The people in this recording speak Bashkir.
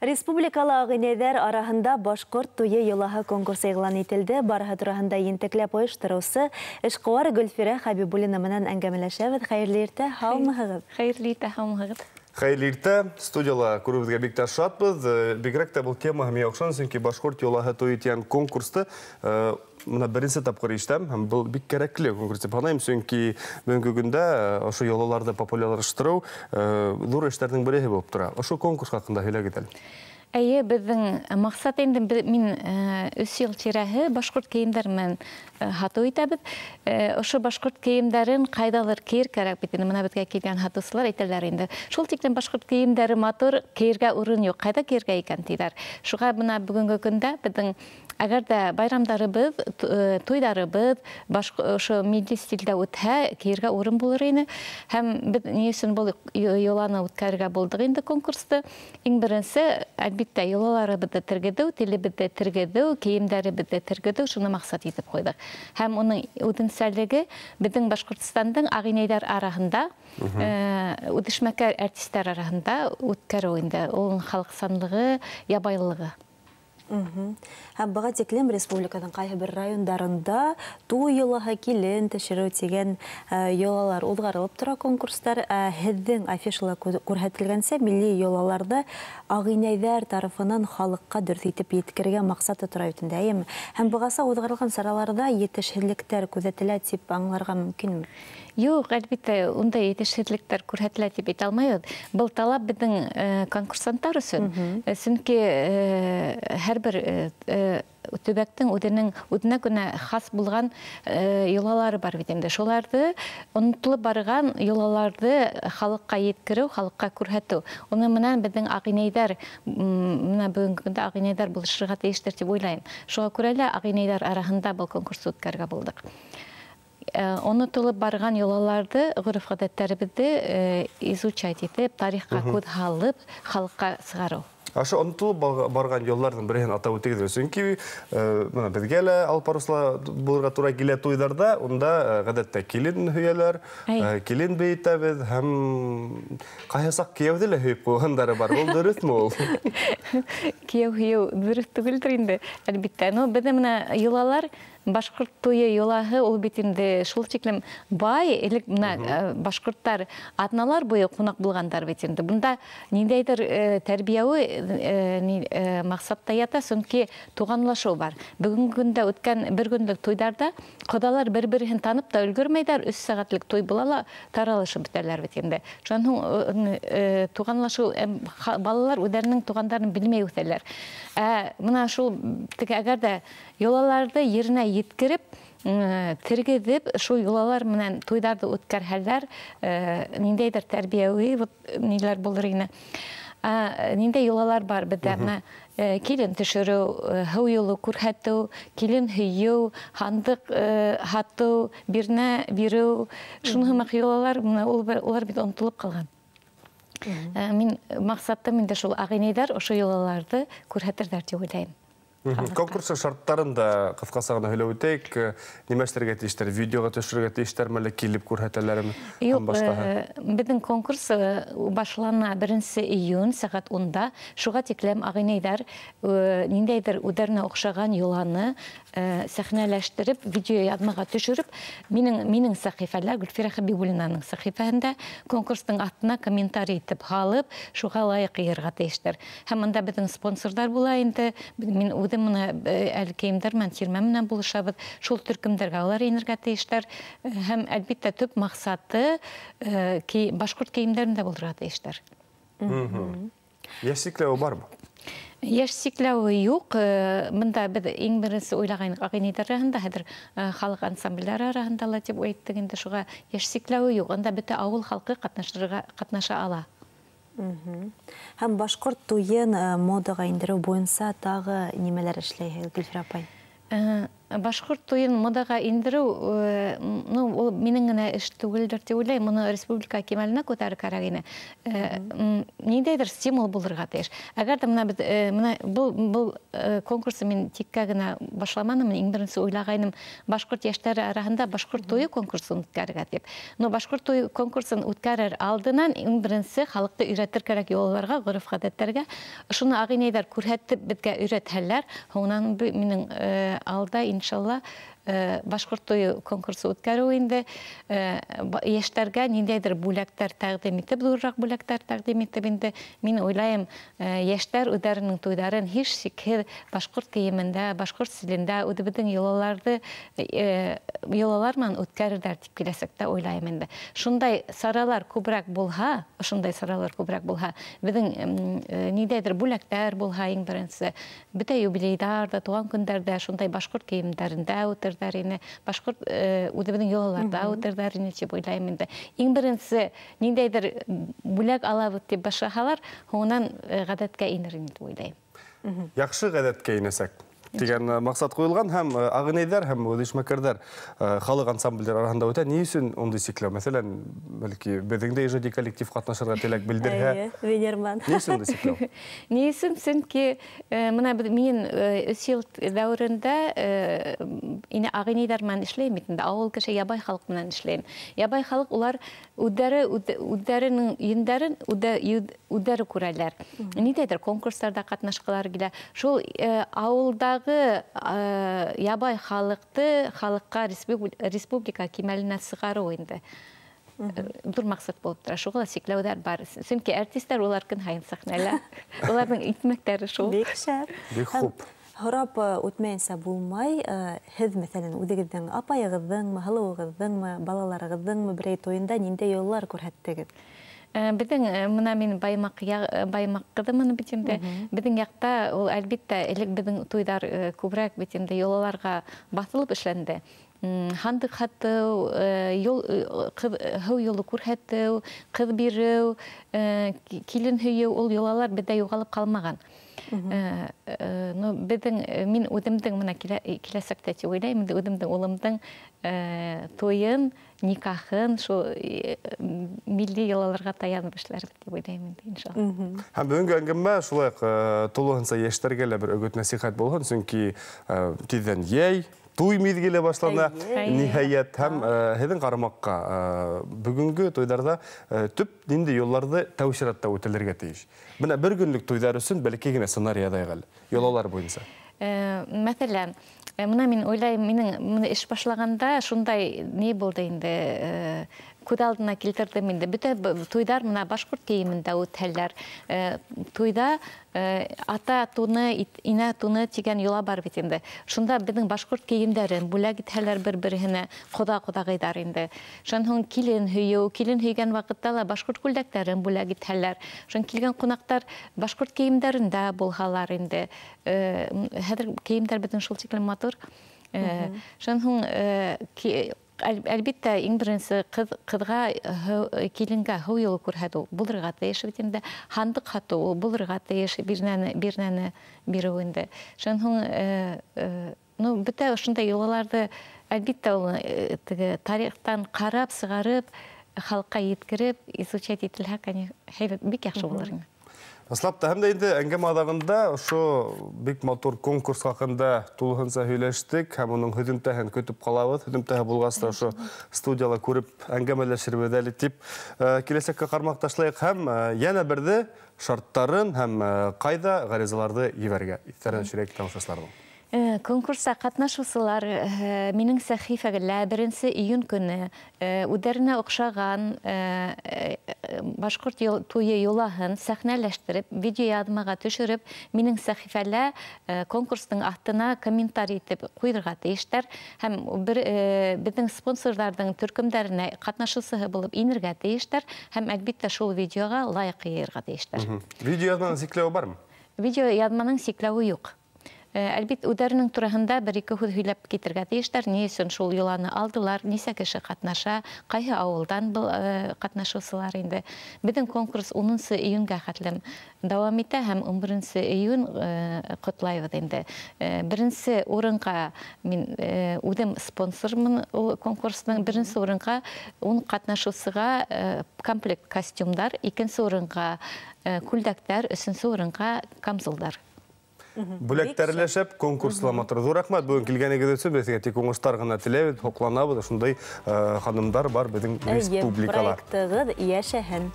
Республикала ағинәйҙәр араһында башҡорт туйы йолаһы конкурсы иғлан ителде. Барыһы тураһында ентекләп ойоштороусы эшҡыуар Гөлфирә Хәбибуллина менән әңгәмәләшәбеҙ. Хәйерле иртә, һаумыһығыҙ? Хәйерле иртә, һаумыһығыҙ? Хәйерле иртә, студияла күреүебеҙгә бик тә шатбыҙ. Бигерәк тә был тема миңә оҡшаны, сөнки башҡорт йолаһы туйы тигән конкурсты мына беренсе тапҡыр ишетәм, һәм был бик кәрәкле конкурс тип һанайым, сөнки бөгөнгө көндә ошо йолаларҙы популярлаштырыу ҙур эштәрҙең береһе булып тора. Ошо конкурс хаҡында һөйләгеҙ әле. Эйе, беҙҙең маҡсат инде, мин 3 йыл тирәһе башҡорт кейемдәре менән һатыу итәбеҙ. Ошо башҡорт кейемдәрен ҡайҙалыр кейер кәрәк бит инде. Мына беҙгә килгән һатыусылар әйтәләр инде. Шул тиклем башҡорт кейемдәре матур, кейергә урын юҡ, ҡайҙа кейергә икән тиҙәр. Шуға бына бөгөнгө көндә беҙҙең әгәр дә байрамдарыбыҙ, туйҙарыбыҙ ошо милли стилдә үтһә, кейергә урын булыр ине. Һәм беҙ ни өсөн был йоланы үткәрергә булдыҡ инде конкурсты? Иң беренсе, әлбиттә, йолаларыбыҙҙы тергеҙеү, телебеҙҙе тергеҙеү, кейемдәребеҙҙе тергеҙеү, шуны маҡсат итеп ҡуйҙыҡ. Һәм уның үҙенсәлеге беҙҙең Башҡортостандың ағинәйҙәр араһында, үҙешмәкәр артистар араһында үткәреү инде, уның халыҡсанлығы, ябайлығы. Һәм быға тиклем республиканың ҡайһы бер райондарында туй йолаһы, килен төшөрөү тигән йолалар уҙғарылып тора конкурстар. Һеҙҙең афишала күрһәтелгәнсә, милли йолаларҙы ағинәйҙәр тарафынан халыҡҡа дөрөҫ итеп еткерергә маҡсаты тора бит инде, әйеме? Һәм бығаса уҙғарылған сараларҙа етешһеҙлектәр күҙәтелә тип аңларға мөмкинме? Юҡ, әлбиттә, ундай етешһеҙлектәр күрһәтелә тип әйтә алмайбыҙ. Был талап беҙҙең конкурсанттар өсөн. Сөнки һәр бер төбәктең үҙенә генә хас булған йолалары бар бит инде. Шуларҙы онотолоп барған йолаларҙы халыҡҡа еткереү, халыҡҡа күрһәтеү. Уның менән беҙҙең ағинәйҙәр, мына бөгөнгө көндә ағинәйҙәр булышырға тейештер тип уйлайым. Шуға күрә лә ағинәйҙәр араһында был конкурсты үткәрергә булдыҡ. Онотолоп барған йолаларҙы, ғөрөф-ғәҙәттәребеҙҙе изучать итеп, тарихҡа күҙ һалып, халыҡҡа сығарыу. Ошо онотолоп барған йолаларҙың береһен атап үтегеҙ, сөнки мына беҙгә лә алып барыусылар булырға тура килә туйҙарҙа, унда ғәҙәттә килен һөйәләр, килен бейетәбеҙ һәм ҡайһы саҡ кейәүҙе лә һөйөп ҡуйғандары бар. Ул дөрөҫмө ул? Кейәү һөйөү дөрөҫ түгелдер инде, әлбиттә. Но беҙҙә мына йолалар, башҡорт туйы йолаһы ул бит инде шул тиклем бай, элек мына башҡорттар аҙналар буйы ҡунаҡ булғандар бит инде. Бында ниндәйҙер тәрбиәүе маҡсатта ята, сөнки туғанлашыу бар. Бөгөнгө көндә үткән бер көнлөк туйҙарҙа ҡоҙалар бер-береһен танып та өлгөрмәйҙәр, 3 сәғәтлек туй була ла таралышып бөтәләр бит инде. Шунан һуң туғанлашыу, балалар үҙҙәренең туғандарын белмәй үҫәләр. Мына шул теге әгәр дә йолаларҙы еренә еткереп, тергеҙеп, шул йолалар менән туйҙарҙы үткәрһәләр, ниндәйҙер тәрбиәүи ниләр булыр ине. Ниндәй йолалар бар беҙҙә? Мына килен төшөрөү, һыу юлы күрһәтеү, килен һөйөү, һандыҡ һатыу, бирнә биреү, шуны һымаҡ йолалар, мына улар бит онотолоп ҡалған. Мин маҡсатым инде шул ағинәйҙәр ошо йолаларҙы күрһәтерҙәр тип уйлайым. Конкурстың шарттарын да ҡыҫҡаса ғына һөйләп үтәйек. Нимә эшләргә тейештәр? Видеоға төшөрөргә тейештәрме, әллә килеп күрһәтәләрме? Юҡ, Һәм башҡаһы. беҙҙең конкурс башлана 1 июнь сәғәт 10-да. Шуға тиклем ағинәйҙәр ниндәйҙер үҙҙәренә оҡшаған йоланы сәхнәләштереп, видео яҙмаға төшөрөп, минең сәхифәлә, Гөлфирә Хәбибуллинаның сәхифәһендә конкурстың аҫтына комментарий итеп һалып, шуға лайыҡ йыйырға тейештәр. Һәм бында беҙҙең спонсорҙар була инде. Мин үҙем мына әле кейемдәр менән, тирмә менән булышабыҙ. Шул төркөмдәргә улар инергә тейештәр. Һәм әлбиттә төп маҡсаты башҡорт кейемдәрендә булырға тейештәр. Йәш сикләүе бармы? Йәш сикләүе юҡ. Бында беҙ иң беренсе уйлағайныҡ ағинәйҙәр араһында, хәҙер халыҡ ансамблдәре араһында ла тип әйттек инде, шуға йәш сикләүе юҡ. Анда бөтә ауыл халҡы ҡатнаша ала. Һәм башҡорт туйын модаға индереү буйынса тағы нимәләр эшләйһегеҙ, Гөлфирә апай? Башҡорт туйын модаға индереү, ну, ул минең генә эш түгелдер тип уйлайым, моны республика кимәленә күтәрер кәрәк ине. Ниндәйҙер стимул булырға тейеш. Әгәр ҙә бына беҙ бына был конкурсы мин тиккә генә башламаным, иң беренсе уйлағайным башҡорт йәштәре араһында башҡорт туйы конкурсын үткәрергә тип. Но башҡорт туйы конкурсын үткәрер алдынан иң беренсе халыҡты өйрәтер кәрәк йолаларға, ғөрөф-ғәҙәттәргә. Шуны ағинәйҙәр күрһәтеп беҙгә өйрәтһәләр, һуңынан минең алда иншалла башҡорт туйы конкурсы үткәреү инде, йәштәргә ниндәйҙер бүләктәр тәҡдим итеп, ҙурыраҡ бүләктәр тәҡдим итеп инде, мин уйлайым, йәштәр үҙҙәренең туйҙарын һис шикһеҙ башҡорт кейемендә, башҡорт стилендә үҙебеҙҙең йолаларҙы йолалар менән үткәрерҙәр тип киләсәктә уйлайым инде. Шундай саралар күберәк булһа, ошондай саралар күберәк булһа, беҙҙең ниндәйҙер бүләктәр булһа, иң беренсе бөтә юбилейҙарҙа, тыуған көндәрҙә шундай башҡорт кейемдәрендә үтерҙәр ине, башҡорт үҙебеҙҙең йолаларҙа үтерҙәр ине тип уйлайым инде. Иң беренсе ниндәйҙер бүләк алабыҙ тип башлаһалар, һуңынан ғәҙәткә инер ине тип уйлайым. Яҡшы ғәҙәткә инәсәк тигән маҡсат ҡуйылған, һәм ағинәйҙәр һәм үҙешмәкәрҙәр халыҡ ансамблдәр араһында үтә. Ни өсөн ундай сикләү? Мәҫәлән, бәлки беҙҙең дә ижади коллектив ҡатнашырға теләк белдерһә. Эйе, Венерман. Ни өсөн ундай сикләү? Ни өсөн? Сөнки бына мин 3 йыл дәүерендә ине ағинәйҙәр менән эшләйем бит инде, ауыл кеше ябай халыҡ менән эшләйем. Ябай халыҡ улар үҙҙәре үҙҙәренең йөндәрен үҙҙәре күрәләр. Ниндәйҙер конкурстарҙа ҡатнашҡылар килә. Шул ауылда ябай халыҡты халыҡҡа республика кимәленә сығарыу инде ҙур маҡсат булып тора. Шуға ла сикләүҙәр бар. Сөнки артистар улар көн һайын сәхнәлә. Уларҙың икмәктәре шул. Бик шәп. Бик хуп. Һорап үтмәйенсә булмай, һеҙ, мәҫәлән, үҙегеҙҙең апайығыҙҙыңмы, һылыуығыҙҙыңмы, балаларығыҙҙыңмы берәй туйында ниндәй йолалар күрһәттегеҙ? Беҙҙең, бына мин Баймаҡ ҡыҙымын бит инде. Беҙҙең яҡта ул әлбиттә элек беҙҙең туйҙар күберәк бит инде йолаларға баҫылып эшләнде. Һандыҡ һатыу, һыу юлы күрһәтеү, ҡыҙ биреү, килен һөйөү, ул йолалар беҙҙә юғалып ҡалмаған. Ну, беҙҙең, мин үҙемдең бына киләсәктә тип уйлайым, инде үҙемдең улымдың туйын, никахын шул милли йолаларға таянып эшләрбеҙ тип уйлайым инде, иншалла. Һәм бөгөнгө әңгәмә шулай уҡ тулыһынса йәштәргә лә бер өгөт-нәсихәт булһын, сөнки тиҙҙән йәй, туй миҙгеле башлана, ниһайәт. Һәм һеҙҙең ҡарамаҡҡа бөгөнгө туйҙарҙа төп ниндәй юлларҙы тәү сиратта үтелергә тейеш? Бына бер көнлөк туйҙар өсөн бәләкәй генә сценарий яҙайыҡ әле, йолалар буйынса. Мәҫәлән, бына мин уйлайым, минең быны эш башлағанда шундай ни булды инде, күҙ алдына килтерҙем инде. Бөтә туйҙар бына башҡорт кейемендә үтһәләр. Туйҙа ата туны, инә туны тигән йола бар бит инде. Шунда беҙҙең башҡорт кейемдәрен бүләк итһәләр бер-береһенә, ҡоҙа-ҡоҙағыйҙар инде. Шунан һуң килен һөйөү, килен һөйгән ваҡытта ла башҡорт күлдәктәрен бүләк итһәләр. Шунан килгән ҡунаҡтар башҡорт кейемдәрендә булһалар инде. Хәҙер кейемдәр беҙҙең шул тиклем матур. Шунан һуң әлбиттә, иң беренсе ҡыҙға, киленгә һыу юлы күрһәтеү булырға тейеш бит инде, һандыҡ һатыу булырға тейеш, бирнәне биреү инде. Шунан һуң, ну, бөтә ошондай йолаларҙы әлбиттә ул теге тарихтан ҡарап сығарып, халыҡҡа еткереп, изучать ителһә, конечно, бик яҡшы булыр ине. Ысынлап та, һәм дә инде әңгәмә аҙағында ошо бик матур конкурс хаҡында тулыһынса һөйләштек һәм уның һөҙөмтәһен көтөп ҡалабыҙ. Һөҙөмтәһе булғас та ошо студияла күреп әңгәмәләшербеҙ әле тип киләсәккә ҡармаҡ ташлайыҡ һәм йәнә берҙе шарттарын һәм ҡайҙа ғаризаларҙы ебәрергә иҫтәренә төшөрәйек тамашасыларҙың. Конкурста ҡатнашыусылар минең сәхифәгә 1 июнь көнө үҙҙәренә оҡшаған башҡорт туйы йолаһын сәхнәләштереп, видеояҙмаға төшөрөп, минең сәхифәлә конкурстың аҫтына комментарий итеп ҡуйырға тейештәр һәм беҙҙең спонсорҙарҙың төркөмдәренә ҡатнашыусыһы булып инергә тейештәр һәм әлбиттә шул видеоға лайк йыйырға тейештәр. Видеояҙманың сикләүе бармы? Видеояҙманың сикләүе юҡ. Әлбит, үҙҙәренең тураһында бер-ике һүҙ һөйләп китергә тейештәр, ни өсөн шул йоланы алдылар, нисә кеше ҡатнаша, ҡайһы ауылдан был ҡатнашыусылар инде. Беҙҙең конкурс 10 июнгә хәтлем дауам итә һәм 11 июнь ҡотлайбыҙ инде. Беренсе урынға мин үҙем спонсормын ул конкурсның. Беренсе урынға 10 ҡатнашыусыға комплект костюмдар, икенсе урынға күлдәктәр, өсөнсө урынға камзулдар. Бүләктәрләшеп конкурсла матур. Ҙур рәхмәт бөгөн килгәнегеҙ өсөн, беҙгә тик уңыштар ғына теләйбеҙ, һоҡланабыҙ. Шундай ханымдар бар беҙҙең республикала. Проектығыҙ йәшәһен.